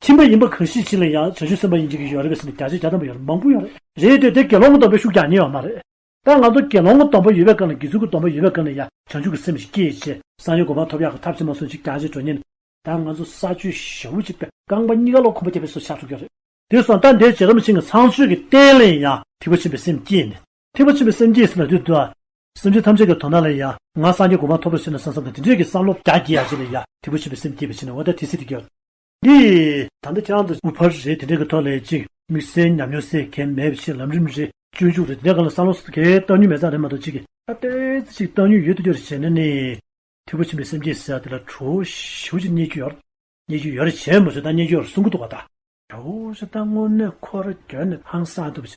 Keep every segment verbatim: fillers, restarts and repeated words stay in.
ཁྱིམ་པ་ཡིན་པ་གང་ཞིག་ཅིག་ལ་ཡང་བྱང་ཆུབ་སེམས་དཔའ་ཡིན་གཅིག་གི་ཡོད་རེད་པས་ཟེར་ནས་བརྒྱ་ཆ་བརྒྱ་ཐམ་པ་ཡོད་རེད། མང་པོ་ཡོད་རེད། རེད་དེ་དེ་དགེ་སློང་གི་སྡོམ་པའི་ཤུགས་རྒྱག་ཉེན་ཡོད་མ་རེད། ད་ང་ཚོ་དགེ་སློང་གི་སྡོམ་པ་ཡོད་པའི་སྒང་ལ་དགེ་ཚུལ་གྱི་སྡོམ་པ་ཡོད་པའི་སྒང་ལ་ཡང་བྱང་ཆུབ་ཀྱི་སེམས་ཤིག་སྐྱེས་བྱས་སངས་རྒྱས་གོ་འཕང་ཐོབ་ཡག་གི་ཐབས་ཤེས་མ་སོང་ཅིག་རྒྱ་ཆེ་འགྲོ་ཉེན། ད་ང་ཚོ་ས་བཅུད་ཞེ་པོ་ཅིག་པས་རྐང་པ་གཉིས་ཀ་ལོག་ཁོམ་པ་རྒྱབ་པའི་བཟོ་ཆགས་ཐུབ་ཀྱི་རེད། དེ་སོང་ཙང་ད་འདིར་རྗེ་རིན་པོ་ཆེ་གི་ཚངས་སྤྱོད་ཀྱི་རྟེན་ལ་ཡང་ཐེག་པ་ཆེན་པོའི་སེམས་བསྐྱེད་ནས། ཐེག་པ་ཆེན་པོའི་སེམས་བསྐྱེད་ཟེར་ན་དུས་དུ། སེམས་ཅན་ཐམས་ཅད་ཀྱི་དོན་དག་ལ་ཡང་ང་སངས་རྒྱས་གོ་འཕང་ཐོབ་པར་ཤེས་ན་བསམ་བསམ་དང་དེ་འདྲས་ཀྱི་བསམ་བློ་རྒྱ་སྐྱེད་ཡག་ཅིག་ལ་ཡང་ཐེག་པ་ཆེན་པོའི་སེམས་བསྐྱེད་པ་བྱས་ནས་འོ་ད་དེ་སྲིད་དེ་སྐྱེ་བ། འདི་ད་ལྟ་ཁྱེད་རང་ཚོ་དབུ་ཕར་རེད། དེ་འདྲས་ཀྱི་ཐོག་ལ་ཅིག་དམིགས་བསལ་ཉམས་མྱོང་སད་མཁན་མེད་པ་ཞིག་ལམ་རིམ་རེད། སྤྱོད་འཇུག་རེད། དེ་འདྲས་ག་ལ་བསམ་བློ་སོགས་གའི་བཏང་མྱོང་མེད་ཙང་རེད་མ་གཏོགས་ཅིག་གིས་ད་ལྟོས་ཙི་ཅིག་བཏང་མྱོང་ཡོད་དུ་སྐྱོར་བྱས་ནས་ནི། ཐེག་པ་ཆེན་པོའི་སེམས་བསྐྱེད་ཟེར་ཡག་དེ་ལ་གྲོགས་ཞེ་པོ་ཅིག་རྙེད་རྒྱུ་ཡོད་རེད། རྙེད་རྒྱུ་ཡོད་རེད་བྱས་མ་ཚོད་ད་རྙེད་རྒྱུ་ཡོད་རེད་གསུང་གི་འདུག་བ་ད། གྲོགས་ཞེ་ད་དངོས་གནས་ཁོ་ར་གྱོན་ནས་ཧང་སང་འདུག་བ།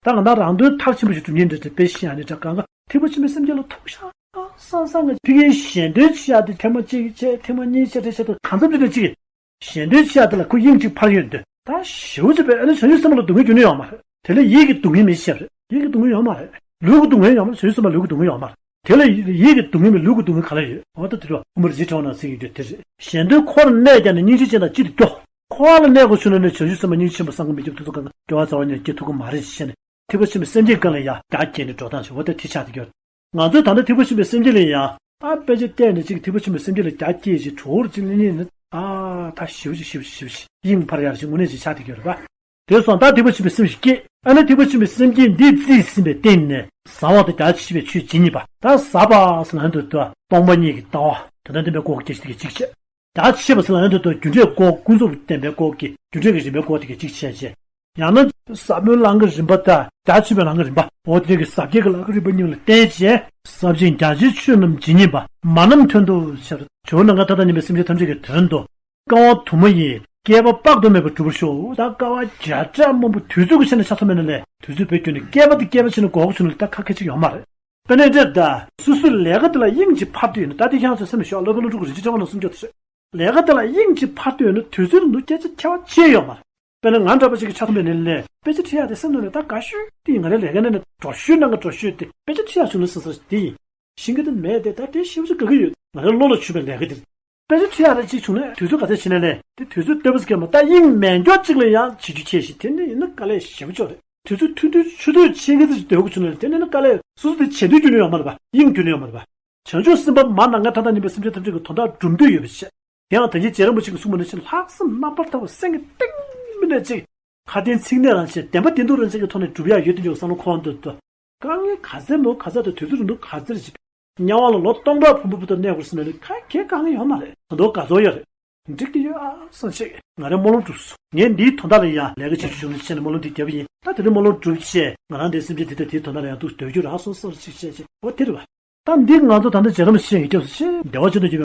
ད་ང་ད་རང་དོན་མཐར་ཕྱིན་པ་ཞིག་སྒྲུབ་མཁན་འདྲ་འདྲ་དཔེ་བཤད་ཡ་ནི་འདྲ་གང་ག་ཐེག་པ་ཆེན་པོའི་སེམས་བསྐྱེད་ལ་ཐུག་ཤག་ཧང་སང་སང་ང་ཕ་གིའི་གཞན་དོན་བྱེད་ཡ་དེ་ཐེངས་མ་གཅིག་བྱས་ཐེངས་མ་གཉིས་བྱས་རེ་བྱས་ད་གང་འཚམ་དེ་འདྲ་གཅིག་གཞན་དོན་བྱེད་ཡ་དེ་ལ་ཁོ་དབྱིངས་གཅིག་ཕར་ཡོད་འདུག་ད་ཞེ་པོ་ཅིག་པས་ཨ་ནི་བྱང་ཆུབ་སེམས་དཔའ་ལ་སྡུག་བསྔལ་རྒྱུ་ནི་ཡོད་མ་རེད། དེ་ལ་ཡིད་ཀྱི་སྡུག་བསྔལ་མི་ཤེས་རེད། ཡིད་ཀྱི་སྡུག་བསྔལ་ཡོད་མ་རེད། ལུས་ཀྱི་སྡུག་བསྔལ་ཡོད་མ་རེད། བྱང་ཆུབ་སེམས་དཔའ་ལུས་ཀྱི་སྡུག་བསྔལ་ཡོད་མ་རེད། དེ་ལ་ཡིད་ཀྱི་སྡུག་བསྔལ་མེད་ལུས་ཀྱི་སྡུག་བསྔལ་ག་ལ་ཡོད། འོ་ད་དེ་འདྲ་དབུ་མ་རྗེ་ཕྲེང་བ་ནང་གསལ་གྱི་འདུག་དེ་རེད། གཞན་དོན་འཁོར་གནས་ཀྱང་ནི་སྙིང་རྗེ་ཅན་དང་གཅིག་ཏུ་སྐྱོ། འཁོར་ལ་གནས་དགོས་བྱུང་ན་ནི་བྱང་ཆུབ་སེམས་དཔའ་སྙིང་རྗེ་ཆེན་པོ་སངས་རྒྱས་མི་འཇིགས་ཐུབ་ཚོད་གང་ག་སྐྱོ་བ་རྩ་བ་ཉིད་སྐྱེ་ཐུབ་ཀྱི་མ་རེད་ཅེས་ནས་ཐེག་པ་ཆེན་པོའི་སེམས་བསྐྱེད་སྒང་ལ་ཡང་རྒྱ་བསྐྱེད་ནས་འགྲོ་སྟངས་ཤིག་འོ་ད་དེ་ཆགས་ཀྱི་ཡོད། ང་ཚོས་ད་ལྟ་ཐེག་པ་ཆེན་པོའི་སེམས་བསྐྱེད་ལ་ཡང་ད་དཔེ་ཆ་བལྟས་ནས་ཅིག་ཐེག་པ་ཆེན་པོའི་སེམས་བསྐྱེད་ལ་རྒྱ་བསྐྱེད་ཅིག་གྲོགས་ཅིག་ལེན་ཉེན་ནི་ད་ད་ཞིབ་ཅིག་ཞིབ་ཅིག་ཞིབ་ཅིག་དབྱིངས་འཕར་ཡག་ཅིག་དངོས་གནས་ཅིག་ཆགས་བསྡད་ཀྱི་ཡོད་རེད་པ། དེ་སོང་ད་ཐེག་པ་ཆེན་པོའི་སེམས་ཤིག་སྐྱེས། ཨ་ནི་ཐེག་པ་ཆེན་པོའི་སེམས་བསྐྱེད་འདི་རྩིས་ཟིན་པའི་སྟེང་ནས་ཟབ་པ་དང་རྒྱ་ཆེ་བའི་ཆོས་ཇི་སྙེད་པ། ད་ཟབ་པ་ཟེར་ན་ཨ་འདུག་ཏུ་སྟོང་པ་ཉིད་ཀྱི་ལྟ་བ་དོན་དམ་བདེན་པའི་སྐོར་གྱི་སྐད་ཆ་དེ་གཅིག་བྱས། རྒྱ་ཆེ་བ་ཟེར་ན་ཨ་འདུག་ཏུ་རྒྱུ་འབྲས་སྐོར་ཀུན་རྫོབ་བདེན་པའི་སྐོར་གྱི་རྒྱུ་འབྲས་ཀྱི་རིམ་པའི་སྐོར་དེ་ག་གཅིག་བྱས་བྱས། ཡང་ན་ཟབ་མོའི་ལམ་གྱི་རིམ་པ་དང་རྒྱ་ཆེ་བའི་ལམ་གྱི་རིམ་པ་འོ་དེ་གི་ཟབ་རྒྱས་ཀྱི་ལམ་གྱི་རིམ་པ་གཉིས་ལ་བརྟེན་བྱས། ཟབ་ཅིང་རྒྱ་ཆེའི་ཆོས་རྣམས་ཇི་སྙེད་པ། མ་རྣམས་དོན་དུ་ཕྱར། ཇོ་བོ་ནམ་མཁའ་མཐའ་དང་མཉམ་པའི་སེམས་ཅན་ཐམས་ཅད་ཀྱི་དོན་དུ། བསྐལ་པ་དུ་མ་ཡི་བསྐལ་པ་དཔག་ཏུ་མེད་པ་འགྲུབ་པར་ཤོག་ད་བསྐལ་པ་བརྒྱ་ཕྲག་མང་པོ་དུས་ཚོད་ཀྱི་ཆ་ནས་ཆ་ཚང་མེད་ན་ལས་དུས་ཚོད་བེད་སྤྱོད་ནས་བསྐལ་པ་དེ་བསྐལ་པ་ཆ་ནས་འགོར་བ་བྱུང་ན་ད་ཁ་ཁ་ཅིག་ཡོད་མ་རེད། དཔེར་ན་འདྲ་ད་སོ་སོའི་ལས་ཀ་དེ་ལ་དབྱིངས་ཅིག་ཕར་བསྡུས་ན་ད་དེ་ཁྱེད་ཚོ་སེམས་ལ་ཞོག་སློབ་དཔོན་སློབ་ཕྲུག་གི་རིན་ཆེན་ཕྲེང་བ་ནང་གསུངས་ཀྱང་ཐུབ་ཤག་ལས་ཀ་དེ་ལ་དབྱིངས་ཅིག་ཕར་བསྡུས་ན་དུས་ཚོད་ལ་འདུག་སྐད་ཆ་ཁྱད་པར་ཆེ་ཡོད་མ་རེད། དཔེར་ན་ང་འདྲ་པོ་ཅིག་གི་ཆ་ཚང་བའི་ནས་ལས་དཔེ་ཆ་ཁྲིད་ཡག་དེ་སེམས་ནང་ནས་ད་དགའ་ཤོས་དེ་ང་རའི་ལས་ཀ་ནང་ནས་འགྲོ་ཤོས་ནང་གི་འགྲོ་ཤོས་དེ་དཔེ་ཆ་ཁྲིད་ཡག་བྱུང་ན་བསམ་ས་དེ་ཡིན། ཤིང་ཀ་དེ་མེད་དེ་ད་དེ་ཤེས་བྱ་དགའ་གི་ཡོད། ང་རའི་བློ་ལ་ཆུད་པའི་ལས་ཀ་དེ་རེད། དཔེ་ཆ་ཁྲིད་ཡག་རེ་ཅིག་བྱུང་ན་དུས་ཚོད་ག་ཚད་ཕྱིན་ན་ལས་དེ་དུས་ཚོད་ལྟོས་པ་ཟེར་གི་མ་ད་དབྱིངས་མེད་མགྱོགས་ཅིག་ལ་ཡང་བྱེད་རྒྱུ་ཁྱད་ཞིག་དེ་འདྲ་ཡིན་ན་དཀའ་ལས་ཞེ་པོ་ཅིག་རེད། དུས་ཚོད་ཐུང་ཐུང་ཆུ་ཚོད་ཕྱེད་ཀ་ཙམ་ཞིག་སྡོད་དགོས་བྱུང་ན་ལས་དེ་འདྲ་ཡིན་ན་དཀའ་ལས་སོ་སོ་དེ་བྱེད་འདོད་རྒྱུ་ནི་ཡོད་མ་རེད་པ། དབྱིངས་རྒྱུ་ནི་ཡོད་མ་རེད་པ། བྱང་ཆུབ་སེམས་དཔའ་མ་ནམ་མཁའ་མཐའ་དང་མཉམ་པའི་སེམས་ཅན་ཐམས་ཅད་ཀྱི་དོན་དག་སྒྲུབ་འདོད་ཡོད་པ་བྱས། དེ་ཡང་ད་གིན་རྗེ་རིན་པོ་ཆེ་གིས་གསུངས་པ་ནང་བཞིན་ལྷག་བསམ་རྣམ་པར་དག་པ་སེང་གེ་གཏིང་མིན་ནས་ཅིག་ཁ་དན་ཚིག་གནས་རང་བཞིན་བདེན་པ་བདེན་ཐུག་རང་བཞིན་གྱི་ཐོག་ནས་སྒྲུབ་ཡག་ཡོད་དེ་འཇོག་བསམ་བློ་འཁོར་བ་འདུག་ཏུ། དཀའ་ངལ་ག་ཚད་མོ་ག་ཚད་དང་དུས་ཚོད་རིང་ཐུང་ག་ཚད་ཅིག་དམྱལ་བ་ལ་ལོ་སྟོང་ཕྲག་འབུམ་པ་བར་དུ་གནས་དགོས་ཟེར་ན་ལས་ཁ་གས་དཀའ་ངལ་ཡོད་མ་རེད། ད་དུང་དགའ་ཚོར་ཡོད་རེད། འགྲིག་གི་ཡོད་ཨ་བསམ་ཞིག་ང་རའི་སྨོན་ལམ་འགྲུབ་སོང་། ངས་འདིའི་དོན་དག་ལ་ཡང་ལས་ཀ་བྱེད་རྒྱུ་བྱུང་ནས་བྱས་ནས་སྨོན་ལམ་འདི་བརྒྱབ་པ་ཡིན། ད་དེ་རིང་སྨོན་ལམ་འགྲུབ་བྱས་ང་རང་འདིའི་སེམས་ཅན་དེ་དང་དེའི་དོན་དག་ལ་ཡང་འདུག་སྡོད་རྒྱུ་རག་སོང་བསམ་ཞིག་བྱས་བྱས་འོ་དེ་རེད་པ། ད་འདི་ང་ཚོ་ད་ལྟ་རྗེ་རིན་པོ་ཆེ་ཡི་སྐྱབས་སུ་མཆི། བདེ་བ་ཅན་དུ་གྱུར་པའི།